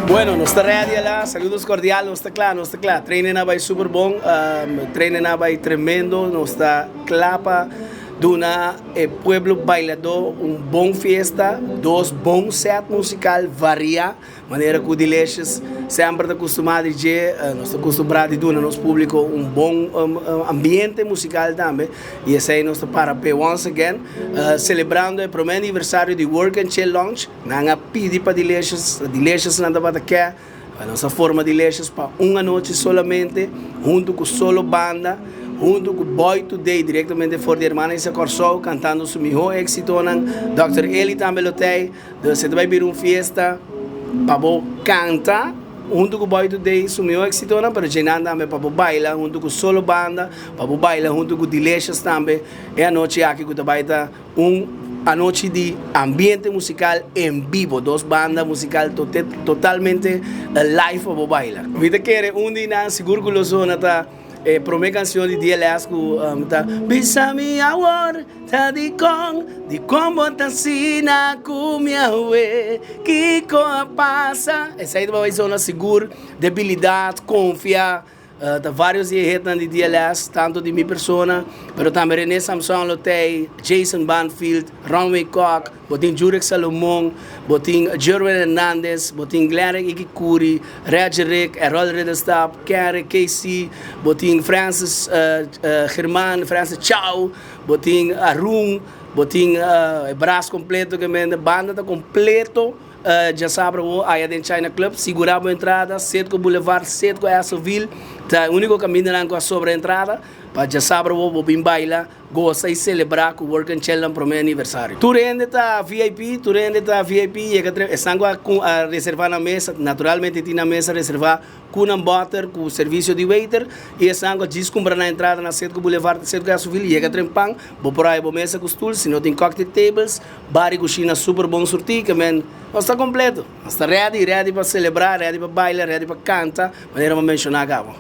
Bueno, nos ta ready ala. Saludos cordial, nos ta kla, nos ta kla. Training a bai super bon, training a bai tremendo. Nos ta kla pa duna e pueblo bailadó un bon fiesta, dos bon set musical variá. Manera ku Delicious semper ta kustumá di dje, nos ta kustumbrá di duna nos públiko un bon ambiente musikal tambe i esei nos ta para p'e once again selebrando e promé aniversario di Work and Chill Lounge. Nan a pidi pa Delicious, Delicious nan tabata ke, nos a forma Delicious pa un anochi solamente huntu ku Solo Banda, huntu ku Boy Today direktamente for di Hermana Isa Kòrsou kantando su mihó éksitonan, Dòkter Eli tambe lo t'ei. Dus e ta bai bira un fiesta pa bo kanta huntu ku Boy Today su mihó éksitonan, pero djenan tambe pa bo baila huntu ku Solo Banda, pa bo baila huntu ku Delicious tambe e anochi aki ku ta bai ta un anochi di ambiente musikal en bibo, dos banda musikal totalmente live pa bo baila. Mi ta kere un di nan sigur ku lo sona ta. E prome canción di DLS cu ta Bisa mi awor ta dicon Dicon bo ta asina cu mi awe Kico a pasa Esey ta bai zona sigur Debilidad, confia Ta varios di e hitnan di DLS Tanto di mi persona Pero tambe Rene Samson lo tey Jason Banfield, Ronway Kock Bo tin Jurek Salomon, bo tin Jerwin Hernandez, bo tin Glenrick Ikikuri, Reggie Rick, Errol Ridderstap, Kenrick KC, bo tin Francis German, Francis Chow, bo tin Arun, bo tin e bras completo ke mende, banda ta completo djasabra bo aya den China Club, sigura bo entrada, Setco Boulevard, Setco Essoville ta e unico camindanan cu a sobra entrada, pa djasabra bo bo bin baila. Gosa y celebra cu Work and Chill nan prome aniversario. Tur hende ta VIP, tur hende ta VIP, yega tre, esnan cu a cu a reserva nan mesa, naturalmente tin nan mesa reserva cu nan boter, cu servicio di waiter, y esnan cu a djis cumpra nan entrada na Cetco Boulevard, Cetco Esso-ville, yega trempan, bo por haya bo mesa cu stoel, si no tin cocktail tables, bar y cushina super bon surti, ke men, nos ta completo. Nos ta ready, ready pa celebra, ready pa baila, ready pa canta, manera bo a menciona cabo.